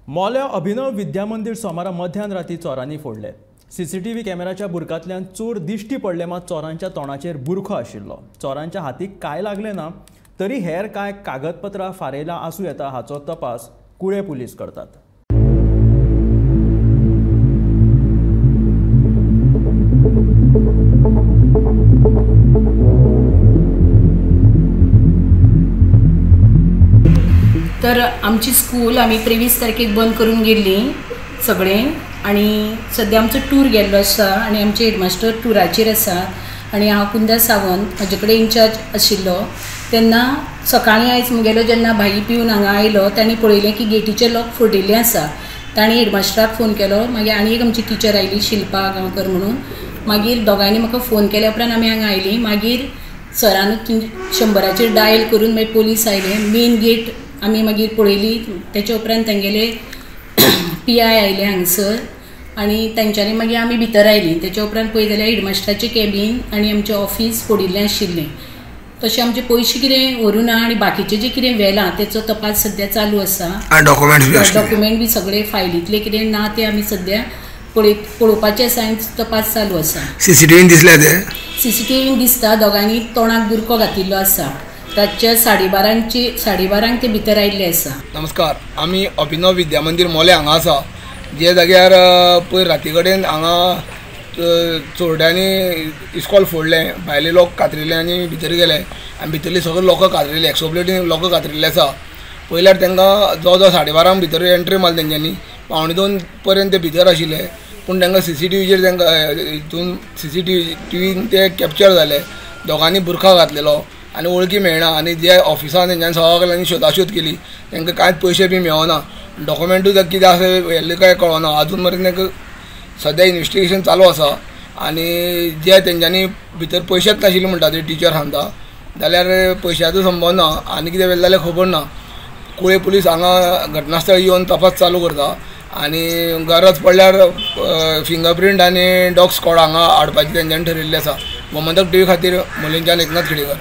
मोल्या अभिनव विद्या मंदिर सोमारा मध्यान राती चोरांनी फोडले. सीसीटीव्ही कॅमेराच्या बुरकांतल्यान चोर दिश्टी पडले, मात चोरांच्या तोंडाचेर बुरखो आशिल्लो. चोरांच्या हातीक कांय लागले ना तरी हेर कांय कागदपत्रां फारयला आसूं येता हाचो तपास कुळे पुलीस करतात. तर आमची स्कूल आमी 23 तारखेक बंद करून गेल्ली सगळें आनी सद्या आमचो टूर गेल्लो आसा आनी आमचे हेडमास्टर टुराचेर आसा आनी हांव कुंदा सावंत म्हजे कडेन इन्चार्ज आशिल्लो. तेन्ना सकाळीं आयज म्हगेलो जेन्ना भाई पिवन हांगा आयलो तांणी पळयलें की गेटीचे लॉक फोडिल्लें आसा. तांणी हेडमास्टराक फोन केलो. मागीर आनी एक आमची टिचर आयली शिल्पा गांवकर म्हणून. मागीर दोगांयनी म्हाका फोन केल्या उपरांत आमी हांगा आयली. मागीर सरान 100 डायल करून मागीर पोलीस आयले. मेन गेट आमी मागीर पळयली. तेच्या उपरांत तांगेले पी I आयले हांगसर आनी तांच्यांनी मागीर आमी भितर आयली. तेच्या उपरांत पळयत जाल्यार हेडमास्टराचें कॅबीन आनी आमचें ऑफिस फोडिल्लें आशिल्लें. तशें आमचे पयशे कितें व्हरूं ना आनी बाकीचें जें कितें व्हेलां तेचो तपास सद्या चालू आसा. डॉक्युमेंट बी सगळे फायलींतले कितें ना ते आमी सद्या पळोवपाचें आसा आनी तपास चालू आसा. सीसीटीव्हीन दिसले ते? सीसीटीव्हीन दिसता दोगांनी तोंडाक बुरको घातिल्लो आसा. रातच्या 12:30 ते भितर आयिल्ले आसा. नमस्कार, आमी अभिनव विद्या मंदिर मोले हांगा आसा, जे जाग्यार पयर राती कडेन हांगा चोरड्यांनी इस्कॉल फोडलें, भायले लोक कातरिल्ले आनी भितर गेले आनी भितरले सगळे लोक कातरिल्ले, एक्सोप्लेटीन लोक कातरिल्ले आसा. पयल्यार तांकां जवळ जवळ 12:30 भितर एंट्री मारली तेंच्यांनी, 1:45 पर्यंत ते भितर आशिल्ले. पूण तांकां सीसीटीव्हीचेर तांकां हितून सीसीटीव्हीन ते कॅप्चर जाले. दोगांनी बुरखा घातलेलो आनी वळखी मेळना आनी जे ऑफिसान तेंच्यांनी सगळ्यांनी शोधाशोध केली, तांकां कांयच पयशे बी मेळना, डॉक्युमेंटूय कितें आसा व्हेल्लें काय कळना. आजून मेरेन तांकां सद्या इन्वेस्टिगेशन चालू आसा आनी जे तेंच्यांनी भितर पयशेच नाशिल्ले म्हणटा ते टिचर सांगता, जाल्यार पयशाचो संबंद ना आनी कितें व्हेलें जाल्यार खबर ना. कुळे पुलीस हांगा घटनास्थळी येवन तपास चालू करता आनी गरज पडल्यार फिंगरप्रिंट आनी डॉग स्क्वॉड हांगा हाडपाची तेंच्यांनी ठरयिल्लें आसा. गोमंतक टीव्ही खातीर मोलेंच्यान एकनाथ खेडेकर.